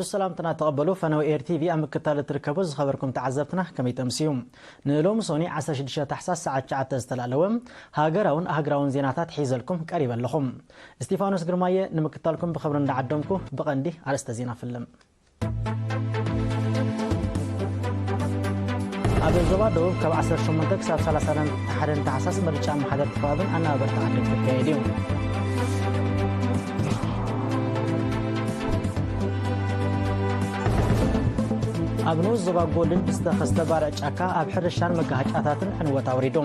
ሰላምትና ተቐበሉ። ፈነው ኤር ቲቪ ኣብ ምክታል እትርከቡ ዝኸበርኩም ተዓዘብትና ከመይ ተምስዩ? ንሎሚ ሶኒ ዓሰርተ ሽዱሽተ ታሕሳስ ሰዓት ትሽዓተ ዝተላለወ ሃገራውን ኣህግራውን ዜናታት ሒዘልኩም ቀሪበ ኣለኹም። እስቲፋኖስ ግርማየ ንምክታልኩም ብኽብሪ እንዳዓደምኩ ብቐንዲ ኣርእስተ ዜና ፍልም። ኣብ ዞባ ደቡብ ካብ ዓሰርተ ሸሞንተ ክሳብ ሰላሳ ሓደን ታሕሳስ ምርጫ ኣመሓደርቲ ከባብን ኣነባበርቲ ዓድን ክካየድ እዩ። ኣብ ንኡስ ዞባ ጎልን ብዝተኸስተ ባርዕ ጫካ ኣብ ሕርሻን መጋሃጫታትን ዕንወት ኣውሪዱ።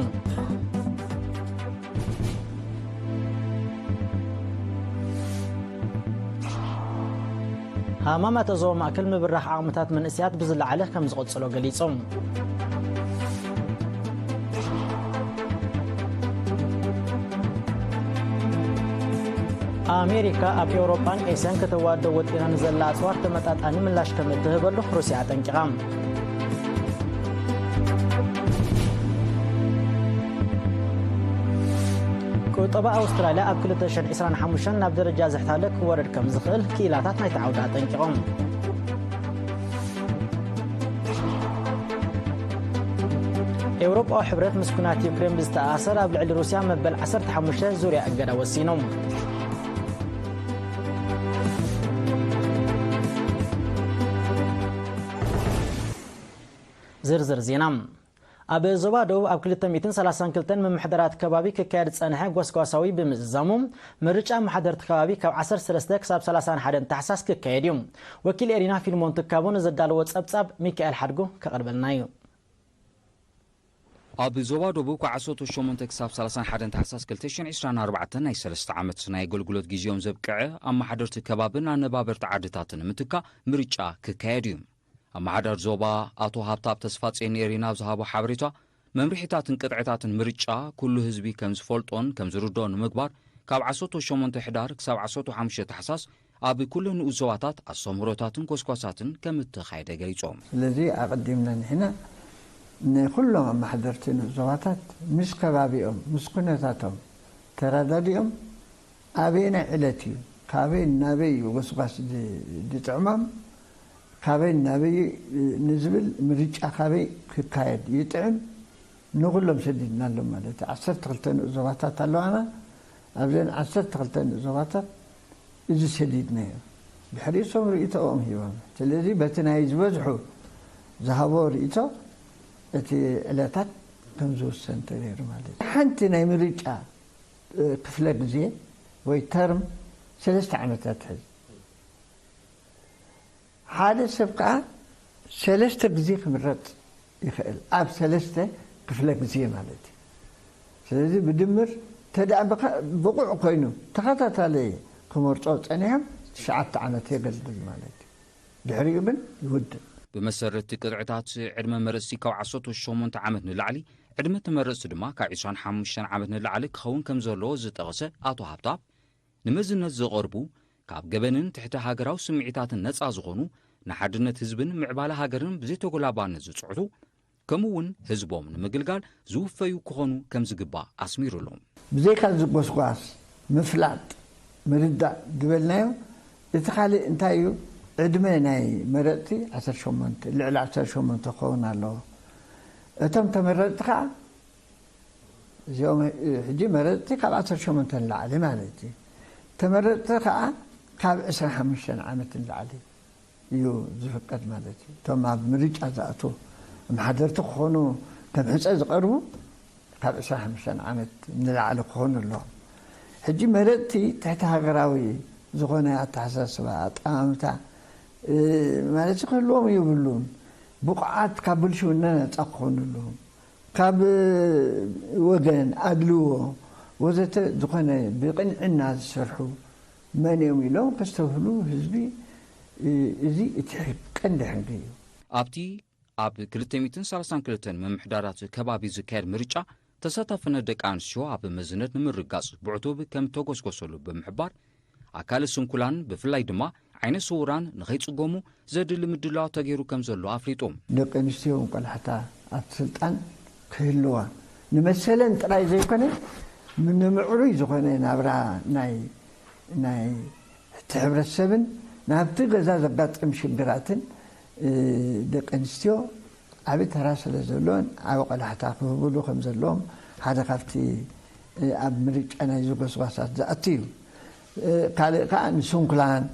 ሃማማት ዞባ ማእከል ምብራኽ ዓቕምታት መንእሰያት ብዝለዓለ ከም ዝቕጽሎ ገሊጹ። ኣሜሪካ ኣብ ኤውሮጳን ኤስያን ከተዋዶ ወጢና ንዘላ ኣጽዋር ተመጣጣኒ ምላሽ ከም እትህበሉ ሩስያ ኣጠንቂቓ። ቁጠባ ኣውስትራልያ ኣብ ክልተ ሽሕን ዕስራን ሓሙሽተን ናብ ደረጃ ዝሕታለ ክወርድ ከም ዝኽእል ክኢላታት ናይቲ ዓውዲ ኣጠንቂቖም። ኤውሮጳዊ ሕብረት ምስ ኩናት ዩክሬን ብዝተኣሳሰር ኣብ ልዕሊ ሩስያ መበል ዓሰርተ ሓሙሽተ ዙርያ እገዳ ወሲኑ። ዝርዝር ዜና። ኣብ ዞባ ደቡብ ኣብ ክልተ ሚእትን ሰላሳን ክልተን ምምሕዳራት ከባቢ ክካየድ ዝጸንሐ ጓስጓሳዊ ብምዝዛሙ፣ ምርጫ ኣመሓደርቲ ከባቢ ካብ ዓሰርተ ሰለስተ ክሳብ ሰላሳን ሓደን ታሕሳስ ክካየድ እዩ። ወኪል ኤሪና ፊልሞን ትካቦ ንዘዳለዎ ጸብጻብ ሚካኤል ሓድጉ ከቕርበልና እዩ። ኣብ ዞባ ደቡብ ካብ ዓሰርተ ሸሞንተ ክሳብ ሰላሳን ሓደን ታሕሳስ ክልተ ሽሕን ዕስራን ኣርባዕተን ናይ ሰለስተ ዓመት ናይ ኣገልግሎት ግዜኦም ዘብቅዐ ኣመሓደርቲ ከባብን ኣነባበርቲ ዓድታትን ንምትካእ ምርጫ ክካየድ እዩ። ኣመሓዳሪ ዞባ ኣቶ ሃብታብ ተስፋጽዮን ንኤሪና ኣብ ዝሃቦ ሓበሬታ፣ መምርሒታትን ቅጥዕታትን ምርጫ ኩሉ ህዝቢ ከም ዝፈልጦን ከም ዝርድኦን ንምግባር፣ ካብ ዓሰርተ ሸሞንተ ሕዳር ክሳብ ዓሰርተ ሓሙሽተ ታሕሳስ ኣብ ኩለን ንኡስ ዞባታት ኣስተምህሮታትን ጎስጓሳትን ከም እተኻየደ ገሊጾም። ስለዚ ኣቐዲምና ንሕና ንኹሎም ኣመሓደርቲ ንኡስ ዞባታት ምስ ከባቢኦም፣ ምስ ኩነታቶም ተረዳዲኦም፣ ኣበየናይ ዕለት እዩ፣ ካበይ ናበይ እዩ ጎስጓስ ድ-፣ ድጥዕሞም፣ ካበይ ናበይ ንዝብል ምርጫ ካበይ ክካየድ ይጥዕም፣ ንኹሎም ሰዲድናሎም ማለት እዩ። ዓሰርተ ክልተ ንኡስ ዞባታት ኣለዋና። ኣብዘን ዓሰርተ ክልተ ንኡስ ዞባታት እዚ ሰዲድናዮ። ድሕሪ እሶም ርእይቶኦም ሂቦም። ስለዚ በቲ ናይ ዝበዝሑ ዝሃቦ ርእይቶ እቲ ዕለታት ከም ዝውሰን ተገይሩ ማለት እዩ። ሓንቲ ናይ ምርጫ፣ እ፣ ክፍለ ግዜ ወይ ተርም ሰለስተ ዓመታት ትሕዝ። ሓደ ሰብ ከኣ ሰለስተ ግዜ ክምረጽ ይኽእል፣ ኣብ ሰለስተ ክፍለ ግዜ ማለት እዩ። ስለዚ ብድምር ተደኣ ብኸ-፣ ብቑዕ ኮይኑ ተኸታታሊ ክመርጾ ጸኒሖም ትሽዓተ ዓመት የገልግል ማለት እዩ። ድሕሪኡ ግን ይውድእ። ብመሰረት ቅጥዕታት ዕድመ መረጽቲ ካብ ዓሰርተ ሸሞንተ ዓመት ንላዕሊ፣ ዕድመ ተመረጽቲ ድማ ካብ ዕስራን ሓሙሽተን ዓመት ንላዕሊ ክኸውን ከም ዘለዎ ዝጠቐሰ ኣቶ ሃብታብ፣ ንመዝነት ዝቐርቡ፣ ካብ ገበንን ትሕቲ ሃገራዊ ስምዒታትን ነጻ ዝኾኑ፣ ንሓድነት ህዝብን ምዕባለ ሃገርን ብዘይተጎላባነት ዝጽዕቱ፣ ከምኡ እውን ህዝቦም ንምግልጋል ዝውፈዩ ክኾኑ ከም ዝግባእ ኣስሚሩሎም። ብዘይካ ዝጎስጓስ፣ ምፍላጥ፣ ምርዳእ ዝበልናዮ፣ እቲ ካልእ እንታይ እዩ? ዕድመ ናይ መረጽቲ ዓሰርተ ሸሞንተ፣ ልዕሊ ዓሰርተ ሸሞንተ ክኸውን ኣለዎ። እቶም ተመረጽቲ ከኣ እዚኦም፣ እ፣ ሕጂ መረጽቲ ካብ ዓሰርተ ሸሞንተ ንላዕሊ ማለት እዩ። ተመረጽቲ ከኣ ካብ ዕስራን ሓሙሽተን ዓመት ንላዕሊ እዩ ዝፍቀድ ማለት እዩ። እቶም ኣብ ምርጫ ዝኣትዉ ኣመሓደርቲ ክኾኑ፣ ከም ሕጸ ዝቐርቡ ካብ ዕስራን ሓሙሽተን ዓመት ንላዕሊ ክኾኑ ኣለዎም። ሕጂ መረጽቲ ትሕቲ ሃገራዊ ዝኾነ ኣተሓሳስባ፣ ኣጠማምታ፣ እ፣ ማለት ክህልዎም የብሉን። ብቑዓት ካብ ብልሽውና ነጻ ክኾኑ ኣለዎም። ካብ ወገን፣ ኣድልዎ ወዘተ ዝኾነ ብቕንዕና ዝሰርሑ መን እዮም ኢሎም ከስተብህሉ ህዝቢ፣ እ፣ እዚ እቲ ሕግ፣ ቀንዲ ሕጊ እዩ። ኣብቲ ኣብ ክልተ ሚእትን ሰላሳን ክልተን ምምሕዳራት ከባቢ ዝካየድ ምርጫ ተሳታፍነት ደቂ ኣንስትዮ ኣብ መዝነት ንምርጋጽ ብዕቱብ ከም ተጎስጎሰሉ ብምሕባር፣ ኣካለ ስንኩላን ብፍላይ ድማ ዓይነ ስውራን ንኸይጽገሙ ዘድሊ ምድላው ተገይሩ ከም ዘሎ ኣፍሊጡ። ደቂ ኣንስትዮ እውን ቆላሕታ ኣብቲ ስልጣን ክህልዋ ንመሰለን ጥራይ ዘይኮነ፣ ንምዕሩይ ዝኾነ ናብራ ናይ፣ ናይ እቲ ሕብረተሰብን ናብቲ ገዛ ዘጋጥም ሽግራትን ደቂ ኣንስትዮ ዓቢ ተራ ስለ ዘለዎን ዓቢ ቆላሕታ ክህብሉ ከም ዘለዎም ሓደ ካብቲ ኣብ ምርጫ ናይ ዝጎስጓሳት ዝኣቱ እዩ። ካልእ ከዓ ንስንኩላን።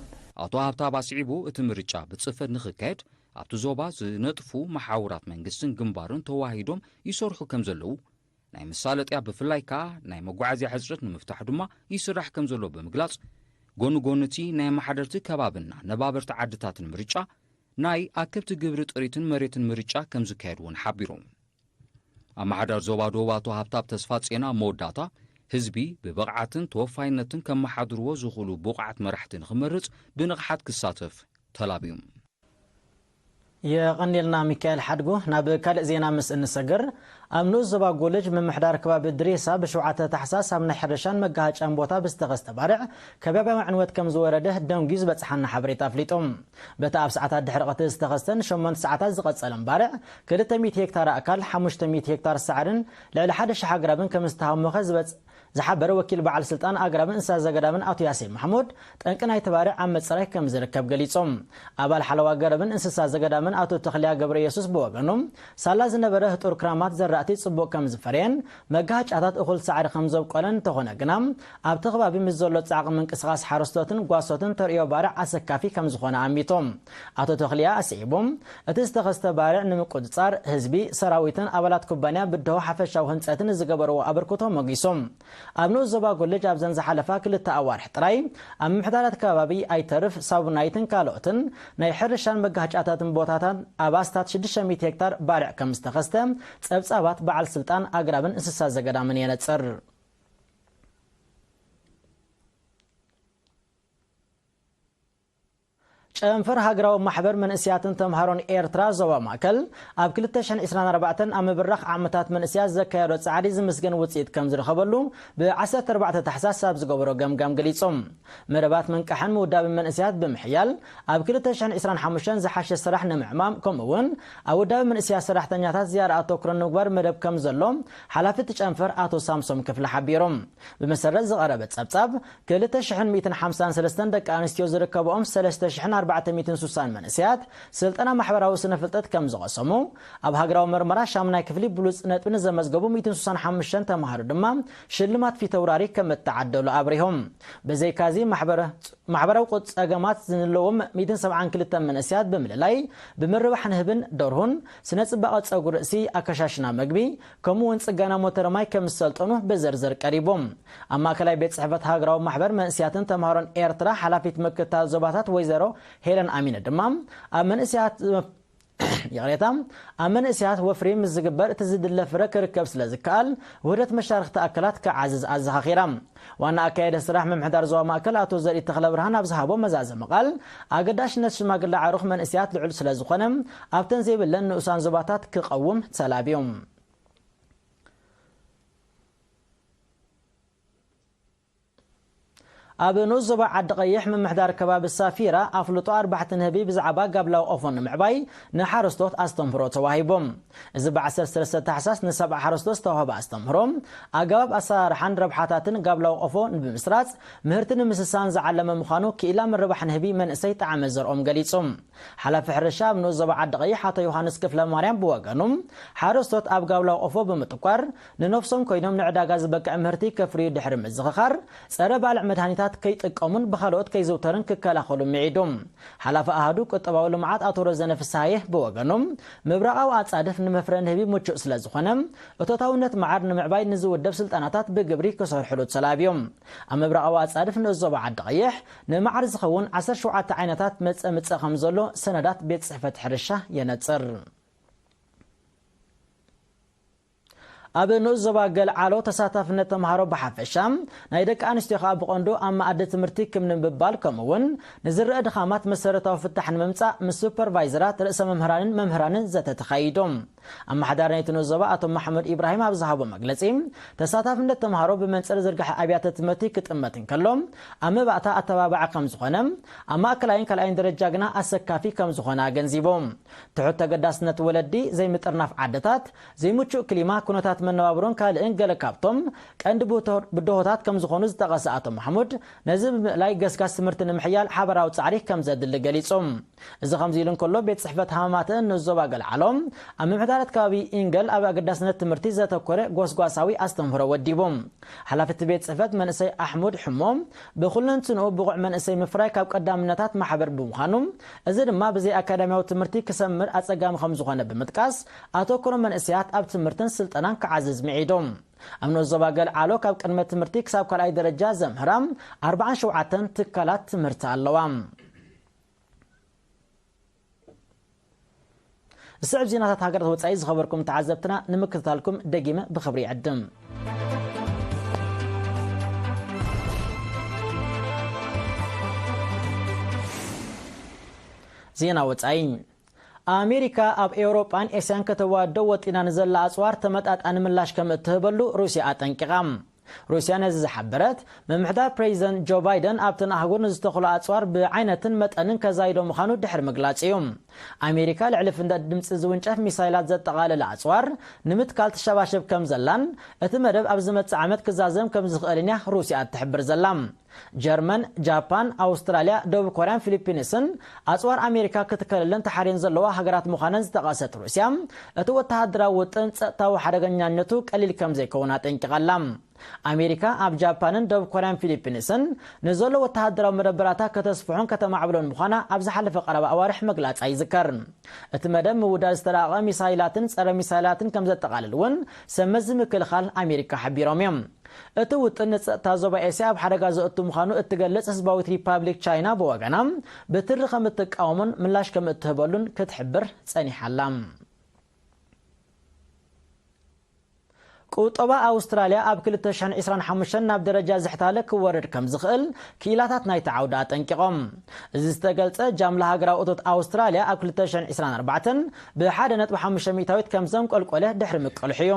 ኣቶ ሃብታብ ኣስዒቡ፣ እቲ ምርጫ ብፅፈት ንክካየድ ኣብቲ ዞባ ዝነጥፉ መሓውራት መንግስትን ግንባርን ተዋሂዶም ይሰርሑ ከም ዘለዉ፣ ናይ መሳለጥያ ብፍላይ ከዓ ናይ መጓዓዝያ ሕፅረት ንምፍታሕ ድማ ይስራሕ ከም ዘሎ ብምግላፅ፣ ጎኒ ጎኒ እቲ ናይ ኣመሓደርቲ ከባብና ነባበርቲ ዓድታትን ምርጫ ናይ ኣከብቲ ግብሪ ጥሪትን መሬትን ምርጫ ከም ዝካየድ እውን ሓቢሮም። ኣመሓዳር ዞባ ደቡብ ኣቶ ሃብታብ ተስፋ ጼና መወዳእታ፣ ህዝቢ ብብቕዓትን ተወፋይነትን ከመሓድርዎ ዝኽእሉ ብቑዓት መራሕቲ ንኽመርፅ ብንቕሓት ክሳተፍ ተላብዮም። የቐንየልና ሚካኤል ሓድጉ። ናብ ካልእ ዜና ምስ እንሰግር፣ ኣብ ንኡስ ዞባ ጎልጅ ምምሕዳር ከባቢ ድሬሳ ብሸውዓተ ታሕሳስ ኣብ ናይ ሕርሻን መጋሃጫን ቦታ ብዝተኸስተ ባርዕ ከባብያዊ ዕንወት ከም ዝወረደ ደንጉዩ ዝበጽሓና ሓበሬታ ኣፍሊጡ። በቲ ኣብ ሰዓታት ድሕሪ ቀትሪ ዝተኸስተን ሸሞንተ ሰዓታት ዝቐጸለን ባርዕ ክልተ ሚእቲ ሄክታር ኣእካል፣ ሓሙሽተ ሚእቲ ሄክታር ሳዕርን ልዕሊ ሓደ ሽሕ ኣግራብን ከም ዝተሃሞኸ ዝበጽ ዝሓበረ ወኪል በዓል ስልጣን ኣግራብን እንስሳ ዘገዳምን ኣቶ ያሲን ማሕሙድ፣ ጠንቂ ናይቲ ባርዕ ኣብ ምጽራይ ከም ዝርከብ ገሊጾም። ኣባል ሓለዋ ገረብን እንስሳ ዘገዳምን ኣቶ ተኽልያ ገብረ ኢየሱስ ብወገኑ፣ ሳላ ዝነበረ ህጡር ክራማት ዘራእቲ ጽቡቕ ከም ዝፈረየን መጋሃጫታት እኹል ሳዕሪ ከም ዘብቆለን እንተኾነ ግና፣ ኣብቲ ከባቢ ምስ ዘሎ ጻዕቂ ምንቅስቓስ ሓረስቶትን ጓሶትን ተርእዮ ባርዕ ኣሰካፊ ከም ዝኾነ ኣሚቶም። ኣቶ ተኽልያ ኣስዒቡ፣ እቲ ዝተኸስተ ባርዕ ንምቁጽጻር ህዝቢ፣ ሰራዊትን ኣባላት ኩባንያ ብድሆ ሓፈሻዊ ህንጸትን ዝገበርዎ ኣበርክቶ ሞጊሶም። ኣብ ንኡስ ዞባ ጎልጅ ኣብዘን ዝሓለፋ ክልተ ኣዋርሕ ጥራይ ኣብ ምምሕዳራት ከባቢ ኣይተርፍ ሳቡናይትን ካልኦትን ናይ ሕርሻን መጋሃጫታትን ቦታታት ኣብ ኣስታት ሽዱሽተ ሚእቲ ሄክታር ባርዕ ከም ዝተኸስተ ጸብጻባት በዓል ስልጣን ኣግራብን እንስሳ ዘገዳምን የነጽር። ጨንፈር ሃገራዊ ማሕበር መንእስያትን ተምሃሮን ኤርትራ ዞባ ማእከል ኣብ ክልተ ሽሕን ዕስራን ኣርባዕተን ኣብ ምብራኽ ዓቕምታት መንእስያት ዘካየዶ ጻዕሪ ዝምስገን ውጽኢት ከም ዝረኸበሉ ብ ዓሰርተ ኣርባዕተ ታሕሳስ ኣብ ዝገበሮ ገምጋም ገሊጾም። መደባት ምንቃሕን ምውዳብን መንእስያት ብምሕያል ኣብ ክልተ ሽሕን ዕስራን ሓሙሽተን ዝሓሸ ስራሕ ንምዕማም ከምኡ እውን ኣብ ውዳበ መንእስያት ሰራሕተኛታት ዝያዳ ኣተኩሮ ንምግባር መደብ ከም ዘሎ ሓላፊ እቲ ጨንፈር ኣቶ ሳምሶም ክፍለ ሓቢሮም። ብመሰረት ዝቐረበ ጸብጻብ ክልተ ሽሕን ሚእትን ሓምሳን ሰለስተን ደቂ ኣንስትዮ ዝርከብኦም ሰለስተ ሽሕን ኣርባዕተ ሚእትን ሱሳን መንእስያት ስልጠና ማሕበራዊ ስነ ፍልጠት ከም ዝቐሰሙ፣ ኣብ ሃገራዊ መርመራ ሻምናይ ክፍሊ ብሉጽ ነጥቢ ንዘመዝገቡ ሚእትን ሱሳን ሓሙሽተን ተምሃሮ ድማ ሽልማት ፊተውራሪ ከም እተዓደሉ ኣብሪሆም። ብዘይካዚ ማሕበረ ማሕበራዊ ቁ- ጸገማት ዝንለዎም ሚእትን ሰብዓን ክልተን መንእስያት ብምልላይ ብምርባሕ ንህብን ደርሁን፣ ስነ ጽባቐ ጸጉሪ ርእሲ፣ ኣከሻሽና መግቢ፣ ከምኡ እውን ጽገና ሞተር ማይ ከም ዝሰልጠኑ ብዝርዝር ቀሪቦም። ኣብ ማእከላይ ቤት ጽሕፈት ሃገራዊ ማሕበር መንእስያትን ተምሃሮን ኤርትራ ሓላፊት ምክትታል ዞባታት ወይዘሮ ሄለን ኣሚነ ድማ ኣብ መንእስያት ይቕሬታ ኣብ መንእስያት ወፍሪ ምስ ዝግበር እቲ ዝድለ ፍረ ክርከብ ስለ ዝከኣል ውህደት መሻርክቲ ኣካላት ክዓዝዝ ኣዘኻኺራ። ዋና ኣካየደ ስራሕ ምምሕዳር ዞባ ማእከል ኣቶ ዘርኢ ተኽለ ብርሃን ኣብ ዝሃቦ መዛዘሚ ቃል ኣገዳሽነት ሽማግለ ዓሩኽ መንእስያት ልዑል ስለ ዝኾነ ኣብተን ዘይብለን ንኡሳን ዞባታት ክቐውም ተላብዮም። ኣብ ንኡስ ዞባ ዓዲ ቀይሕ ምምሕዳር ከባቢ ሳፊራ ኣፍልጦ ኣርባሕቲ ንህቢ ብዛዕባ ጋብላዊ ቆፎ ንምዕባይ ንሓረስቶት ኣስተምህሮ ተዋሂቦም። እዚ ብ ዓሰርተ ሰለስተ ታሕሳስ ንሰብዓ ሓረስቶት ዝተዋህበ ኣስተምህሮ ኣገባብ ኣሰራርሓን ረብሓታትን ጋብላዊ ቆፎ ብምስራፅ ምህርቲ ንምስሳን ዝዓለመ ምዃኑ ክኢላ ምርባሕ ንህቢ መንእሰይ ጣዕመ ዘርኦም ገሊፁ። ሓላፊ ሕርሻ ኣብ ንኡስ ዞባ ዓዲ ቀይሕ ኣቶ ዮሃንስ ክፍለ ማርያም ብወገኑ ሓረስቶት ኣብ ጋብላዊ ቆፎ ብምጥቋር ንነፍሶም ኮይኖም ንዕዳጋ ዝበቅዕ ምህርቲ ከፍርዩ ድሕሪ ምዝኽኻር ጸረ ባልዕ መድሃኒታት ከይጥቀሙን ብኻልኦት ከይዝውተርን ክከላኸሉ ምዒዱ። ሓላፊ ኣሃዱ ቁጠባዊ ልምዓት ኣቶ ረዘነ ፍስሃየ ብወገኑ ምብራቓዊ ኣጻድፍ ንመፍረ ንህቢ ምቹእ ስለ ዝኾነ እቶታውነት መዓር ንምዕባይ ንዝውደብ ስልጠናታት ብግብሪ ክሰርሕሉ ተላብዮም። ኣብ ምብራቓዊ ኣጻድፍ ንኡስ ዞባ ዓዲ ቀይሕ ንመዓር ዝኸውን ዓሰርተ ሸውዓተ ዓይነታት መጸምጸ ከም ዘሎ ሰነዳት ቤት ጽሕፈት ሕርሻ የነጽር። ኣብ ንኡስ ዞባ ገልዓሎ ተሳታፍነት ተምሃሮ ብሓፈሻ ናይ ደቂ ኣንስትዮ ከዓ ብቐንዱ ኣብ መኣዲ ትምህርቲ ክም ንምባል ከምኡ እውን ንዝረአ ድኻማት መሰረታዊ ፍታሕ ንምምፃእ ምስ ሱፐርቫይዘራት ርእሰ መምህራንን መምህራንን ዘተ ተኻይዶም። ኣመሓዳሪ ናይቲ ንኡስ ዞባ ኣቶ ማሕሙድ ኢብራሂም ኣብ ዝሃቦ መግለጺ፣ ተሳታፍነት ተምሃሮ ብመንጽር ዝርግሐ ኣብያተ ትምህርቲ ክጥመት እንከሎ፣ ኣብ መባእታ ኣተባባዒ ከም ዝኾነ፣ ኣብ ማእከላይን ካልኣይን ደረጃ ግና ኣሰካፊ ከም ዝኾነ ኣገንዚቦም። ትሑት ተገዳስነት ወለዲ፣ ዘይምጥርናፍ ዓድታት፣ ዘይምቹእ ክሊማ፣ ኩነታት መነባብሮን ካልእን ገለ ካብቶም ቀንዲ ብድሆታት ከም ዝኾኑ ዝጠቐሰ ኣቶ ማሕሙድ፣ ነዚ ብምእላይ ገስጋስ ትምህርቲ ንምሕያል ሓበራዊ ጻዕሪ ከም ዘድሊ ገሊጹ። እዚ ከምዚ ኢሉ እንከሎ፣ ቤት ጽሕፈት ሃማማተን ንዞባ ገልዓሎ ኣብ ምምሕዳራት ከባቢ ኢንገል ኣብ ኣገዳስነት ትምህርቲ ዘተኮረ ጎስጓሳዊ ኣስተምህሮ ወዲቡ። ሓላፊ እቲ ቤት ጽሕፈት መንእሰይ ኣሕሙድ ሕሞ፣ ብኹለንትንኡ ብቑዕ መንእሰይ ምፍራይ ካብ ቀዳምነታት ማሕበር ብምዃኑ፣ እዚ ድማ ብዘይ ኣካዳሚያዊ ትምህርቲ ክሰምር ኣጸጋሚ ከም ዝኾነ ብምጥቃስ፣ ኣተኩሮ መንእሰያት ኣብ ትምህርትን ስልጠናን ክዓዝዝ ምዒዱ። ኣብ ንኡስ ዞባ ገልዓሎ ካብ ቅድመ ትምህርቲ ክሳብ ካልኣይ ደረጃ ዘምህራ ኣርባዓን ሸውዓተን ትካላት ትምህርቲ ኣለዋ። ዝስዕብ ዜናታት ሃገራት ወጻኢ ዝኸበርኩም ተዓዘብትና ንምክትታልኩም ደጊመ ብኽብሪ ይዕድም። ዜና ወጻኢ። ኣሜሪካ ኣብ ኤውሮጳን ኤስያን ከተዋዶ ወጢና ንዘላ ኣጽዋር ተመጣጣኒ ምላሽ ከም እትህበሉ ሩስያ ኣጠንቂቓ። ሩስያ ነዚ ዝሓበረት፣ ምምሕዳር ፕሬዚደንት ጆ ባይደን ኣብተን ኣህጉር ንዝተኽሎ ኣጽዋር ብዓይነትን መጠንን ከዛይዶ ምዃኑ ድሕሪ ምግላጽ እዩ። ኣሜሪካ ልዕሊ ፍንዳት ድምጺ ዝውንጨፍ ሚሳይላት ዘጠቓለለ ኣጽዋር ንምትካል ትሸባሸብ ከም ዘላን፣ እቲ መደብ ኣብ ዝመጽእ ዓመት ክዛዘም ከም ዝኽእልን እያ ሩስያ እትሕብር ዘላ። ጀርመን፣ ጃፓን፣ ኣውስትራልያ፣ ደቡብ ኮርያን ፊሊፒንስን ኣጽዋር ኣሜሪካ ክትከለለን ተሓርየን ዘለዋ ሃገራት ምዃነን ዝጠቐሰት ሩስያ፣ እቲ ወተሃደራዊ ውጥን ጸጥታዊ ሓደገኛነቱ ቀሊል ከም ዘይከውን ኣጠንቂቓ ኣላ። ኣሜሪካ ኣብ ጃፓንን ደቡብ ኮርያን ፊሊፒንስን ንዘሎ ወተሃደራዊ መደበራታ ከተስፍሖን ከተማዕብሎን ምዃና ኣብ ዝሓለፈ ቀረባ ኣዋርሕ መግላጻ ይዝከር። እቲ መደብ ምውዳድ ዝተራቐቐ ሚሳይላትን ጸረ ሚሳይላትን ከም ዘጠቓልል እውን ሰብ መዚ ምክልኻል ኣሜሪካ ሓቢሮም እዮም። እቲ ውጥን ንጸጥታ ዞባ ኤስያ ኣብ ሓደጋ ዘእቱ ምዃኑ እትገልጽ ህዝባዊት ሪፓብሊክ ቻይና ብወገና፣ ብትሪ ከም እትቃወሞን ምላሽ ከም እትህበሉን ክትሕብር ጸኒሓ ኣላ። ቁጠባ ኣውስትራልያ ኣብ ክልተ ሽሕን ዕስራን ሓሙሽተን ናብ ደረጃ ዝሕታለ ክወርድ ከም ዝኽእል ክኢላታት ናይቲ ዓውዲ ኣጠንቂቖም። እዚ ዝተገልጸ፣ ጃምላ ሃገራዊ እቶት ኣውስትራልያ ኣብ ክልተ ሽሕን ዕስራን ኣርባዕተን ብሓደ ነጥቢ ሓሙሽተ ሚእታዊት ከም ዘንቆልቆለ ድሕሪ ምቅልሑ እዩ።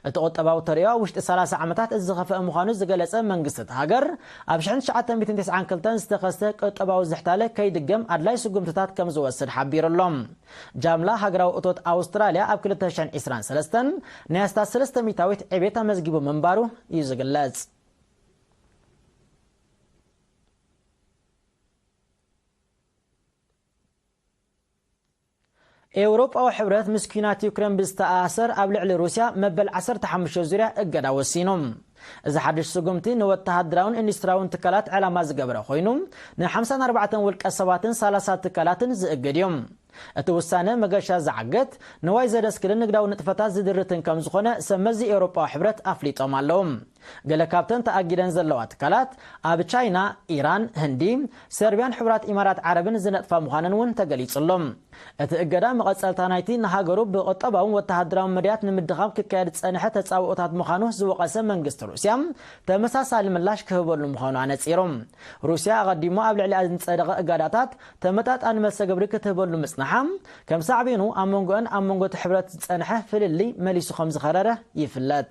እቲ ቁጠባዊ ተርእዮ ኣብ ውሽጢ ሰላሳ ዓመታት እዚ ዝኸፍአ ምዃኑ ዝገለጸ መንግስቲ እቲ ሃገር፣ ኣብ ሽሕን ትሽዓተ ሚእትን ተስዓን ክልተን ዝተኸስተ ቁጠባዊ ዝሕታለ ከይድገም ኣድላይ ስጉምትታት ከም ዝወስድ ሓቢሩ ኣሎ። ጃምላ ሃገራዊ እቶት ኣውስትራልያ ኣብ ክልተ ሽሕን ዕስራን ሰለስተን ናይ ኣስታት ሰለስተ ሚእታዊት ዕቤት ኣመዝጊቡ ምንባሩ እዩ ዝግለጽ። ኤውሮጳዊ ሕብረት ምስ ኲናት ዩክሬን ብዝተኣሳሰር ኣብ ልዕሊ ሩስያ መበል ዓሰርተ ሓሙሽተ ዙርያ እገዳ ወሲኑ። እዚ ሓድሽ ስጉምቲ ንወተሃደራውን ኢንዱስትሪያውን ትካላት ዕላማ ዝገበረ ኮይኑ፣ ን ሓምሳን ኣርባዕተን ውልቀ ሰባትን ሰላሳ ትካላትን ዝእግድ እዩ። እቲ ውሳነ መገሻ ዝዓግት፣ ንዋይ ዘደስክልን ንግዳዊ ንጥፈታት ዝድርትን ከም ዝኾነ ሰብ መዚ ኤውሮጳዊ ሕብረት ኣፍሊጦም ኣለዉ። ገለ ካብተን ተኣጊደን ዘለዋ ትካላት ኣብ ቻይና፣ ኢራን፣ ህንዲ፣ ሰርቢያን ሕቡራት ኢማራት ዓረብን ዝነጥፋ ምዃነን እውን ተገሊጹ ኣሎ። እቲ እገዳ መቐጸልታ ናይቲ ንሃገሩ ብቁጠባውን ወተሃደራውን መድያት ንምድኻም ክካየድ ዝጸንሐ ተጻብኦታት ምዃኑ ዝወቐሰ መንግስቲ ሩስያ፣ ተመሳሳሊ ምላሽ ክህበሉ ምዃኑ ኣነጺሩ። ሩስያ ኣቐዲሙ ኣብ ልዕሊኣ ዝጸደቐ እገዳታት ተመጣጣኒ መልሰ ግብሪ ክትህበሉ ምጽንሓ፣ ከም ሳዕቤኑ ኣብ መንጎአን ኣብ መንጎ እቲ ሕብረት ዝጸንሐ ፍልልይ መሊሱ ከም ዝኸረረ ይፍለጥ።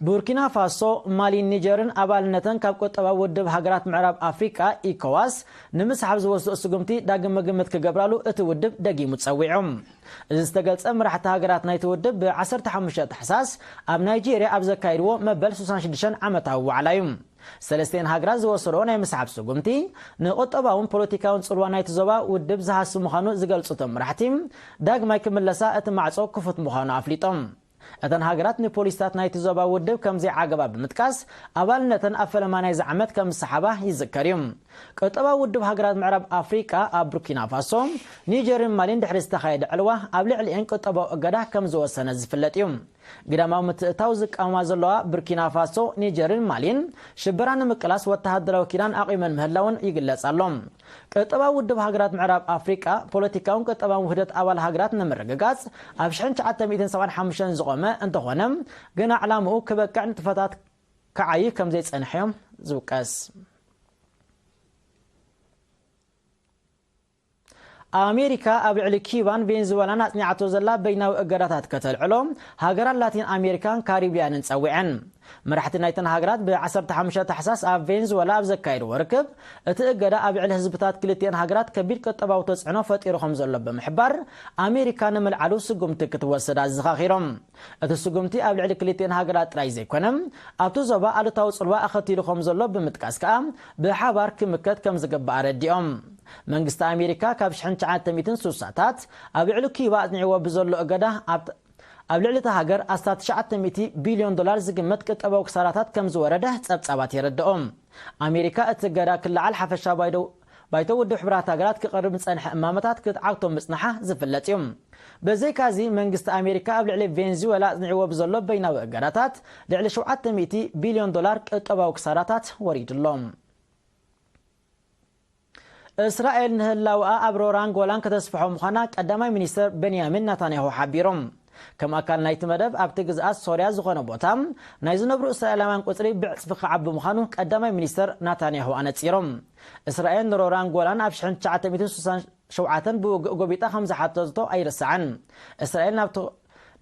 ቡርኪና ፋሶ፣ ማሊን ኒጀርን ኣባልነተን ካብ ቁጠባዊ ውድብ ሃገራት ምዕራብ ኣፍሪቃ፣ ኢኮዋስ፣ ንምስሓብ ዝወስድኦ ስጉምቲ ዳግመ ግምት ክገብራሉ እቲ ውድብ ደጊሙ ጸዊዑ። እዚ ዝተገልጸ፣ መራሕቲ ሃገራት ናይቲ ውድብ ብ ዓሰርተ ሓሙሽተ ታሕሳስ ኣብ ናይጄርያ ኣብ ዘካየድዎ መበል ስሳን ሽዱሽተን ዓመታዊ ዋዕላ እዩ። ሰለስቲኤን ሃገራት ዝወሰድኦ ናይ ምስሓብ ስጉምቲ፣ ንቁጠባውን ፖለቲካውን ጽልዋ ናይቲ ዞባ ውድብ ዝሃሲ ምዃኑ ዝገልጹ እቶም መራሕቲ፣ ዳግማይ ክምለሳ እቲ ማዕጾ ክፉት ምዃኑ ኣፍሊጦም። እተን ሃገራት ንፖሊሲታት ናይቲ ዞባ ውድብ ከም ዘይዓገባ ብምጥቃስ፣ ኣባልነተን ኣብ ፈለማ ናይዚ ዓመት ከም ዝሰሓባ ይዝከር እዩ። ቁጠባዊ ውድብ ሃገራት ምዕራብ ኣፍሪቃ ኣብ ቡርኪና ፋሶ፣ ኒጀርን ማሊን ድሕሪ ዝተኻየደ ዕልዋ ኣብ ልዕሊኤን ቁጠባዊ እገዳ ከም ዝወሰነ ዝፍለጥ እዩ። ግዳማዊ ምትእትታው ዝቃወማ ዘለዋ ቡርኪና ፋሶ፣ ኒጀርን ማሊን ሽበራ ንምቅላስ ወተሃደራዊ ኪዳን ኣቒመን ምህላውን ይግለጽ ኣሎ። ቁጠባዊ ውድብ ሃገራት ምዕራብ ኣፍሪቃ፣ ፖለቲካውን ቁጠባውን ውህደት ኣባል ሃገራት ንምርግጋጽ ኣብ ሽሕን ትሽዓተ ሚእትን ሰብዓን ሓሙሽተን ዝቖመ እንተኾነ፣ ግና ዕላምኡ ክበቅዕ ንጥፈታት ክዓዪ ከም ዘይጸንሐ እዮም ዝውቀስ። ኣሜሪካ ኣብ ልዕሊ ኪባን ቬንዙዌላን ኣጽኒዓቶ ዘላ በይናዊ እገዳታት ከተልዕሎ ሃገራት ላቲን ኣሜሪካን ካሪብያንን ጸዊዐን። መራሕቲ ናይተን ሃገራት ብ15 ታሕሳስ ኣብ ቬንዙዌላ ኣብ ዘካየድዎ ርክብ፣ እቲ እገዳ ኣብ ልዕሊ ህዝብታት ክልቲኤን ሃገራት ከቢድ ቁጠባዊ ተጽዕኖ ፈጢሩ ከም ዘሎ ብምሕባር፣ ኣሜሪካ ንምልዓሉ ስጉምቲ ክትወስድ ኣዘኻኺሮም። እቲ ስጉምቲ ኣብ ልዕሊ ክልቲኤን ሃገራት ጥራይ ዘይኮነ፣ ኣብቲ ዞባ ኣሉታዊ ጽልዋ ኣኸቲሉ ከም ዘሎ ብምጥቃስ ከኣ፣ ብሓባር ክምከት ከም ዝግባእ ኣረዲኦም። መንግስቲ ኣሜሪካ ካብ ሽሕን ትሽዓተ ሚእትን ስሳታት ኣብ ልዕሊ ኪባ ኣጽኒዕዎ ብዘሎ እገዳ፣ ኣብ ኣብ ልዕሊ እታ ሃገር ኣስታት ትሽዓተ ሚእቲ ቢልዮን ዶላር ዝግመት ቁጠባዊ ክሳራታት ከም ዝወረደ ጸብጻባት የረድኦ። ኣሜሪካ እቲ እገዳ ክለዓል ሓፈሻ ባይዶ-፣ ባይቶ ውድብ ሕብራት ሃገራት ክቐርብ ዝጸንሐ እማመታት ክትዓግቶ ምጽንሓ ዝፍለጥ እዩ። በዘይካዚ መንግስቲ ኣሜሪካ ኣብ ልዕሊ ቬንዙዌላ ኣጽኒዕዎ ብዘሎ በይናዊ እገዳታት ልዕሊ ሸውዓተ ሚእቲ ቢልዮን ዶላር ቁጠባዊ ክሳራታት ወሪዱሎ። እስራኤል ንህላውኣ ኣብ ሮራን ጎላን ከተስፍሖ ምዃና ቀዳማይ ሚኒስተር በንያሚን ናታንያሁ ሓቢሮም። ከም ኣካል ናይቲ መደብ ኣብቲ ግዝኣት ሶርያ ዝኾነ ቦታ ናይ ዝነብሩ እስራኤላውያን ቁጽሪ ብዕጽፊ ክዓቢ ምዃኑ ቀዳማይ ሚኒስተር ናታንያሁ ኣነጺሮም። እስራኤል ንሮራን ጎላን ኣብ ሽሕን ትሽዓተ ሚእትን ስሳን ሸውዓተን ብውግእ ጎቢጣ ከም ዝሓተቶ ኣይርሳዕን። እስራኤል ናብቲ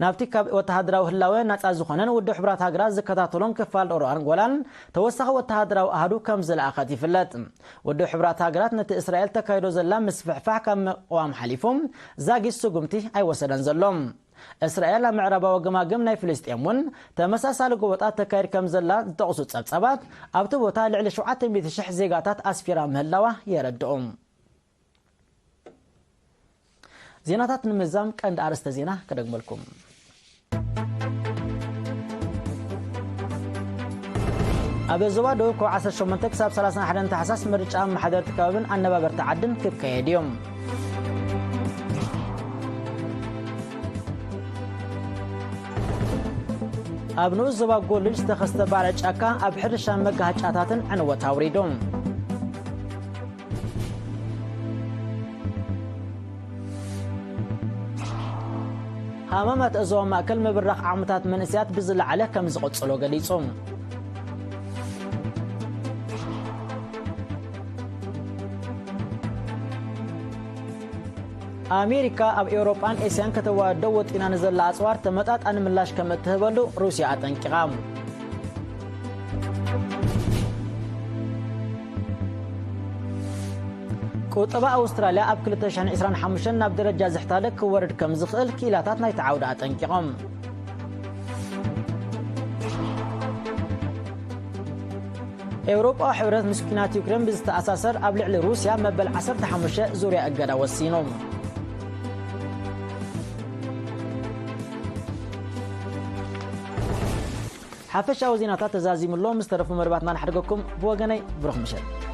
ናብቲ ካብ ወተሃደራዊ ህላወ ናጻ ዝኾነን ውድብ ሕብራት ሃገራት ዝከታተሎን ክፋል ሮራን ጎላን ተወሳኺ ወተሃደራዊ ኣሃዱ ከም ዝለኣኸት ይፍለጥ። ውድብ ሕብራት ሃገራት ነቲ እስራኤል ተካይዶ ዘላ ምስፍሕፋሕ ካብ ምቕዋም ሓሊፉ ዛጊት ስጉምቲ ኣይወሰደን ዘሎ። እስራኤል ኣብ ምዕራባዊ ገማግም ናይ ፍልስጤም እውን ተመሳሳሊ ጎበጣት ተካይድ ከም ዘላ ዝጠቕሱ ጸብጻባት፣ ኣብቲ ቦታ ልዕሊ ሸውዓተ ሚእቲ ሽሕ ዜጋታት ኣስፊራ ምህላዋ የረድኡ። ዜናታት ንምዛም ቀንዲ ኣርእስተ ዜና ከደግመልኩም። ኣብ ዞባ ደቡብ ካብ ዓሰርተ ሸሞንተ ክሳብ ሰላሳን ሓደን ታሕሳስ ምርጫ ኣመሓደርቲ ከባብን ኣነባበርቲ ዓድን ክካየድ እዮም። ኣብ ንኡስ ዞባ ጎልጅ ዝተኸስተ ባርዕ ጫካ ኣብ ሕርሻን መጋሃጫታትን ዕንወት ኣውሪዱ። ሃማማት እዞባ ማእከል ምብራኽ ዓቕምታት መንእሰያት ብዝለዓለ ከም ዝቕጽሎ ገሊጹ። ኣሜሪካ ኣብ ኤውሮጳን ኤስያን ከተዋዶ ወጢና ንዘላ ኣጽዋር ተመጣጣኒ ምላሽ ከም እትህበሉ ሩስያ ኣጠንቂቓ። ቁጠባ ኣውስትራልያ ኣብ ክልተ ሽሕን ዕስራን ሓሙሽተን ናብ ደረጃ ዝሕታለ ክወርድ ከም ዝኽእል ክኢላታት ናይቲ ዓውዲ ኣጠንቂቖም። ኤውሮጳዊ ሕብረት ምስ ኲናት ዩክሬን ብዝተኣሳሰር ኣብ ልዕሊ ሩስያ መበል ዓሰርተ ሓሙሽተ ዙርያ እገዳ ወሲኑ። ሓፈሻዊ ዜናታት ተዛዚሙ ኣሎ። ምስ ተረፉ መደባትና ንሓድገኩም። ብወገነይ ብሩኽ ምሸት።